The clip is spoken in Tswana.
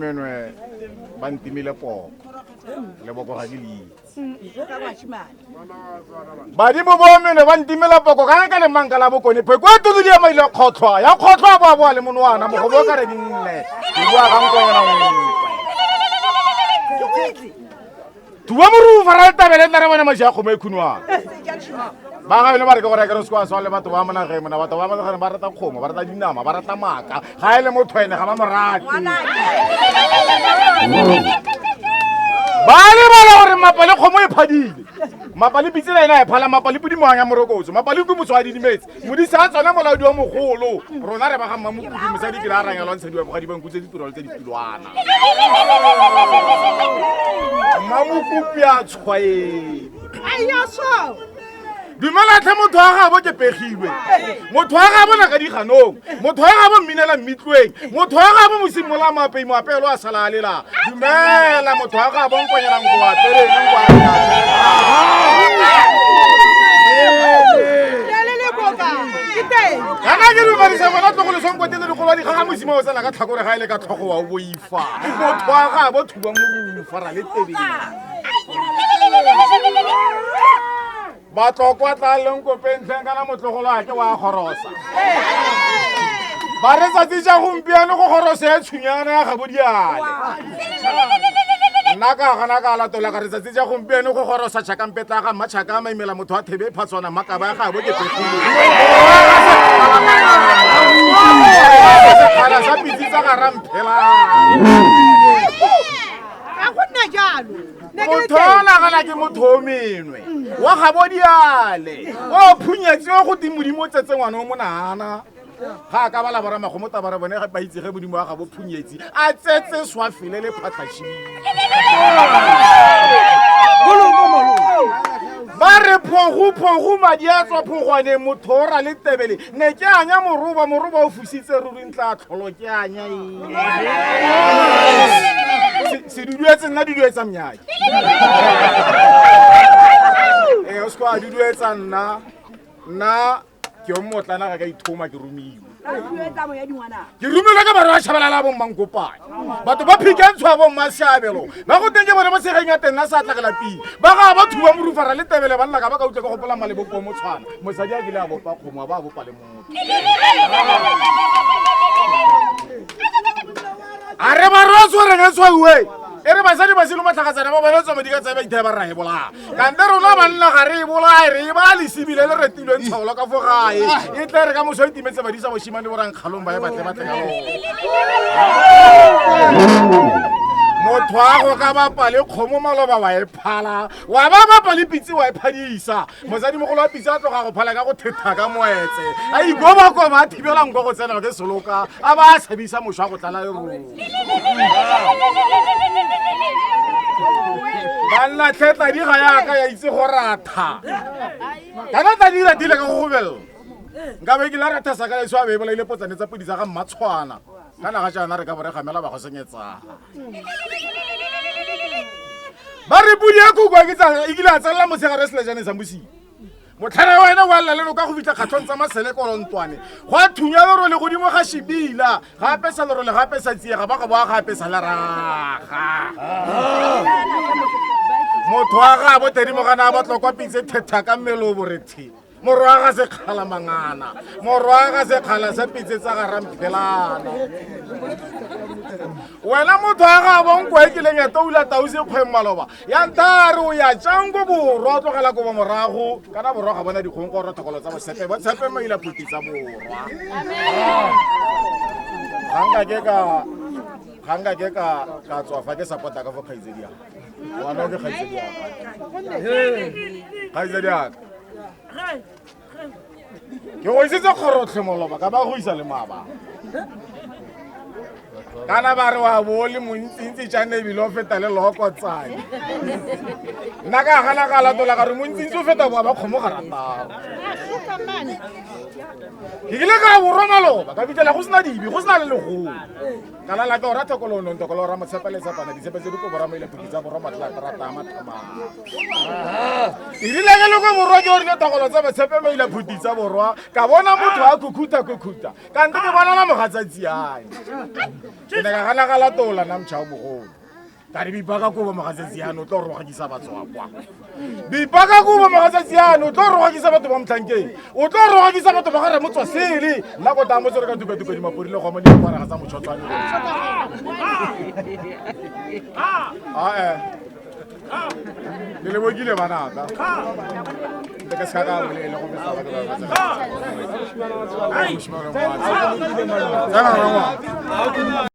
Menwe ba ntimile poko, leboko ga ke le itse. Badimo bo menwe ba ntimela poko ka ka le manka la bokone pheko e tulu di maile kgotlhwa ya kgotlhwa bo boa le monwana mogobo ka re dinne di bua ga nkonyana nngwe. Thuba morufa ra letabele nna re bone maši a kgomo e khunwana. Ba ga yone ba re ke gore ke re se kwa swa le batho ba mo nageng mona, batho ba mo nageng ba rata kgomo, ba rata dinama, ba rata maaka. Ga e le motho ene ga ba mo rate. Ba lebala gore mapa le kgomo e phadile. Mapa le pitse le ena e phala, mapa le podi moang ya morokotso, mapa le nku motswadi dimetse. Modisa a tsone molaodi wa mogolo. Rona re ba ga Mmamokudu, mosadi ke la rang ya lwantshadiwa bogadi ba nku tse ditirelo tse ditilwana. Mmamokupi a tshwaedi. Dumela tlhe motho wa gabo ke pegilwe. Motho wa gabo na ka diganong. Motho wa gabo mminela mmitlweng. Motho wa gabo mosimola moapei moapeelo a sala a lela. Dumela motho wa gabo nkonyela nko apereng nko Kana ke dumedisa bona tlogolo song kwetele dikgolo di gaga mosima o tsena ka tlhakore ga ile ka tlhogo wa o boifa. Motho wa gabo thuba morufa ra le tebeng. Batlokwa tla leng kopeng tlheng kana motlogolo a ke wa gorosa. Ba re tsatsi ja gompieno go gorose ya tshunyana ya gabo diale. Nna ka gana ka latola ka re tsatsi ja gompieno go gorosa tšhakampetla ga mmatšhaka a maimela motho wa thebe phatshwana makaba ya gabo ke pegile. Sekgala sa pitsi tsa garamphelane. Ga go nna jalo. Motho o nagana ke motho o menwe wa gabo diale o phunyetse o go teng modimo o tsetse ngwana o monana ga a ka ba labora magomo tabara bone ba itse ge modimo wa gabo phunyetsi a tsetse swafele le phatlhašibile ba re phogo phogo madi a tswa phogwaneng motho o ra le tebele ne ke anya moroba moroba o fusitse ruri ntla tlholo ke anya se duduetse nna duduetsa mnyaki ee o se a duduetsa nna nna ke yo mmotlana ga ka ithoma ke romiwe ke romilwe ke barwa ba tšhabalala bo mmankopane batho ba phikentsho bo mmaseabelo ba go teng ke bone ba segeng ya teng la sa tlagela pii ba ga ba thuba morufara le tebele banna ka ba ka utlwa ke gopola malebopo mo tshwana mosadi a kile a bopa kgomo a ba a bopa le motho a re ba re tshwereng e tshwaiwe e re basadi ba selo matlhagatsana ba bone tswa di ka tsa ba ithaya ba ra e bolaya kante rona banna ga re e bolaye re e ba lesibile le retilweng tsholo ka fo gae e tle re ka moso e timetse badisa boshimane borang kgalong ba e batle batle ka motho a go ka bapa le kgomo maloba wa e phala wa ba bapa le pitse wa e phadisa mosadimogolo wa pitse a tloga go phala ka go thetha ka moetse a ikobakoba a thibela nko go tsenelwa ke soloka a ba a tshabisa mošwa go tlala leroo banna tlhe tladi ga yaka ya itse go ratha kana tladi ratile ka go gobelela nka be ke la ratha sa ka leso a be e bolaile potsane tsa podi tsa ga mmatshwana kana ga jaana re ka bo re gamela ba go senyetsang ba re podi ya koko e kile a tselela motshegare selejane sa mosing motlhana wa ena wa lla le noka go fitlha kgatlhong tsa masele kolontwane go a thunya lerole godimo ga shibila ga apesa lerole ga apesa tsie ga ba ga boa ga apesa leraga motho wa ga bo thedimogana a batlokwa pitse thetha ka mmele o borethe morwa ga sekgala mangana morwa ga sekgala sa pitse tsa garamphelana wena motho wa ga bonko e kileng ya toula tau sekgweng maloba ya nthare o ya jango borwa o tlogela kobo morago kana borwa ga bona dikgong ko rothokolo tsa bosepe bo tshepe maila phuti tsa borwa ga nka ke ka ga nka ke ka ka tswa fa ke support-a ka fo kgaitsedi ya ngwana ke kgaitsedi ya kgaitsedi ya ke go isitse kgorotlhe moloba ka ba go isa le maaba kana ba re wa bo le montsintsi jane ebile o feta le loko tsane nna ka gana ka latola ka re montsintsi o feta boa ba kgomo ga rataro ke kile ka borwa maloba ka fitlhela go sena dibi go sena le legolo kana la ke ora thokolo nong tokolo ora motshepa le tsapana ditshepe tse di ko borwa maile phuti tsa borwa matla rata mathamang erile ke le ko borwa ke orile thokolo tsa motshepe maile phuti tsa borwa ka bona motho a khukhutha khukhutha kante ke bonana mogatsatsiane Ke ne ka gana ga latola nna motšha o mogolo. Ka re bipaka kobo mogatsatsi yano o tlo rogakisa batswakwa. Bipaka kobo mogatsatsi yano o tlo rogakisa batho ba motlhankeng. O tlo rogakisa batho ba ga Ramotswasele. Nna ko tamo tsere ka tuka-tuka dimaporile go mo diapara ga tsa motšhotswane. Ae. Le lebogile banaka. Nte ke se ka bolele go fetsa batho ba ba tsena. Tsena rangwa.